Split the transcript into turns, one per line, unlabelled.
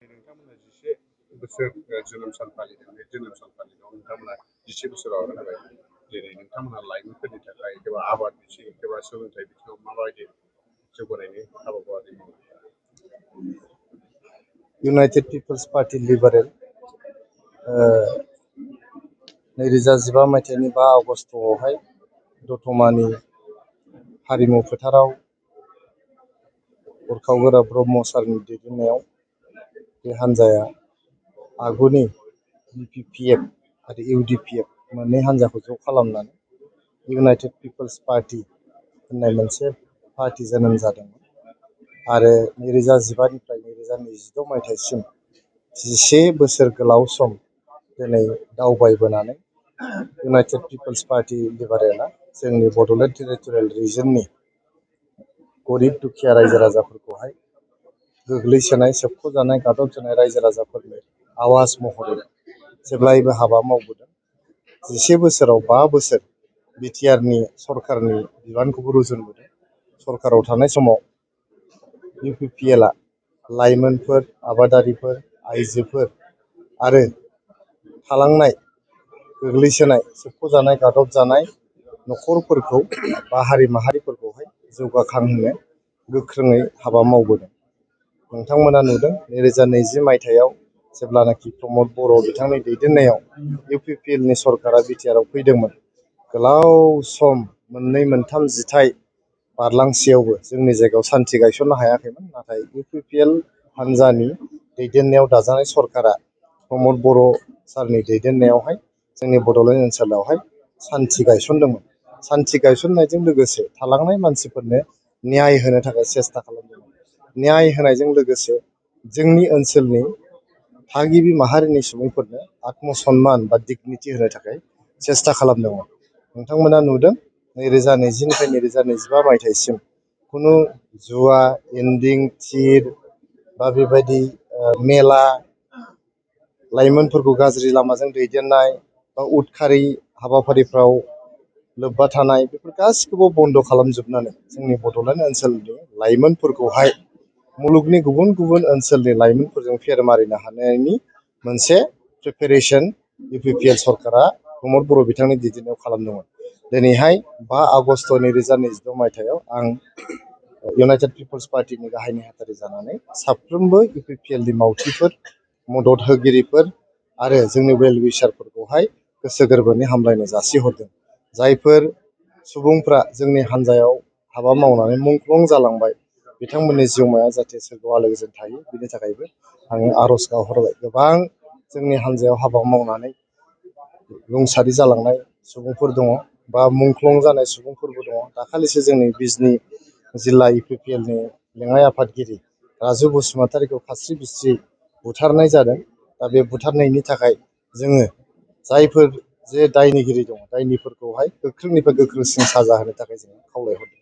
नोंथांमोना 11 बोसोर जोनोम सान फालिदों बे जोनोम सान फालिनायाव नोंथांमोना 11 बोसोराव होबाय जेरै नोंथांमोना लाइमोनफोरनि थाखाय एबा आबाद बिथिं एबा सोलोंथाइ बिथिङाव माबायदि जौगानायनि हाबाफारि मावो?
इउनाइटेड पिपल्स पार्टी लिबारेल 2015 मायथाइनि 5 आगस्टआवहाय दतमानि हारिमु फोथाराव उरखावगोरा ब्रह्म सारनि दैदेननायाव बे हान्जाया आगुनि BPPF आरो UDPF मोननै हान्जाखौ ज' खालामनानै इउनाइटेड पिपल्स पार्टी होननाय मोनसे पार्टी जोनोम जादोंमोन आरो 2015 निफ्राय 2026 मायथाइसिम 11 बोसोर गोलाव सम दिनै दावबायबोनानै इउनाइटेड पिपल्स पार्टी लिबारेलआ जोंनि बड'लेण्ड टेरिटरियेल रिजननि गरिब दुखिया रायजो राजाफोरखौहाय गोग्लैसोनाय सोबख'जानाय गादबजानाय रायजो राजाफोरनि आवाज महरै जेब्लायबो हाबा मावबोदों। 11 बोसोराव 5 बोसोर बिटिआरनि सरकारनि बिबानखौबो रुजुनबोदों। सरकाराव थानाय समाव UPPLआ लाइमोनफोर, आबादारिफोर, आइजोफोर आरो थालांनाय गोग्लैसोनाय सोबख'जानाय गादबजानाय न'खरफोरखौ बा हारि माहारिफोरखौहाय जौगाखांहोनो गोख्रोङै हाबा मावबोदों। नोंथांमोना नुदों 2020 मायथाइयाव जेब्लानाखि प्रमद बर' बिथांनि दैदेननायाव UPPLनि सरकारा बिटिआरआव फैदोंमोन, गोलाव सम 2-3 जिथाइ बारलांसेयावबो जोंनि जायगायाव सान्थि गायसननो हायाखैमोन। नाथाय UPPL हान्जानि दैदेननायाव दाजानाय सरकारा प्रमद बर' सारनि दैदेननायावहाय जोंनि बड'लेण्ड ओनसोलावहाय सान्थि गायसनदोंमोन। सान्थि गायसननायजों लोगोसे थालांनाय मानसिफोरनो न्याय होनो थाखाय सेस्था खालामदोंमोन। न्याय होनायजों लोगोसे जोंनि ओनसोलनि थागिबि माहारिनि सुबुंफोरनो आत्मसन्मान बा डिगनिटि होनो थाखाय सेस्था खालामदोंमोन। नोंथांमोना नुदों 2020 निफ्राय 2025 मायथाइसिम खुनु जुवा, एन्डिं, थिर बा बेबायदि मेला, लाइमोनफोरखौ गाज्रि लामाजों दैदेननाय बा उदखारि हाबाफारिफ्राव लोब्बा थानाय बेफोर गासिखौबो बन्द' खालामजोबनानै जोंनि बड'लेण्ड ओनसोलनि लाइमोनफोरखौहाय मुलुगनि गुबुन गुबुन ओनसोलनि लाइमोनफोरजों फेर मारिनो हानायनि मोनसे प्रिपेरेसन UPPL सरकारा प्रमद बर' बिथांनि दैदेननायाव खालामदोंमोन। दिनैहाय 5 आगस्ट 2026 मायथाइयाव आं इउनाइटेड पिपल्स पार्टीनि गाहाय नेहाथारि जानानै साफ्रोमबो UPPLनि मावथिफोर, मदद होगिरिफोर आरो जोंनि वेल विशारफोरखौहाय गोसो गोरबोनि हामलायनाय जासिहरदों। जायफोर सुबुंफ्रा जोंनि हान्जायाव हाबा मावनानै मुंख्लं जालांबाय, बिथांमोननि जिउमाया जाहाथे सोरगोआव आलो गोजोन थायो, बिनि थाखायबो आङो आर'ज गाबहरबाय। गोबां जोंनि हान्जायाव हाबा मावनानै रुंसारि जालांनाय सुबुंफोर दङ बा मुंख्लं जानाय सुबुंफोरबो दङ। दाखालिसो जोंनि बिजनि जिल्ला UPPLनि लेङाइ आफादगिरि राजु बसुमतारीखौ खास्रि बिस्रि बुथारनाय जादों। दा बे बुथारनायनि थाखाय जोङो जायफोर जे दायनिगिरि दङ, दायनिफोरखौहाय गोख्रोंनिफ्राय गोख्रोंसिन साजा होनो थाखाय जोङो खावलायहरदों।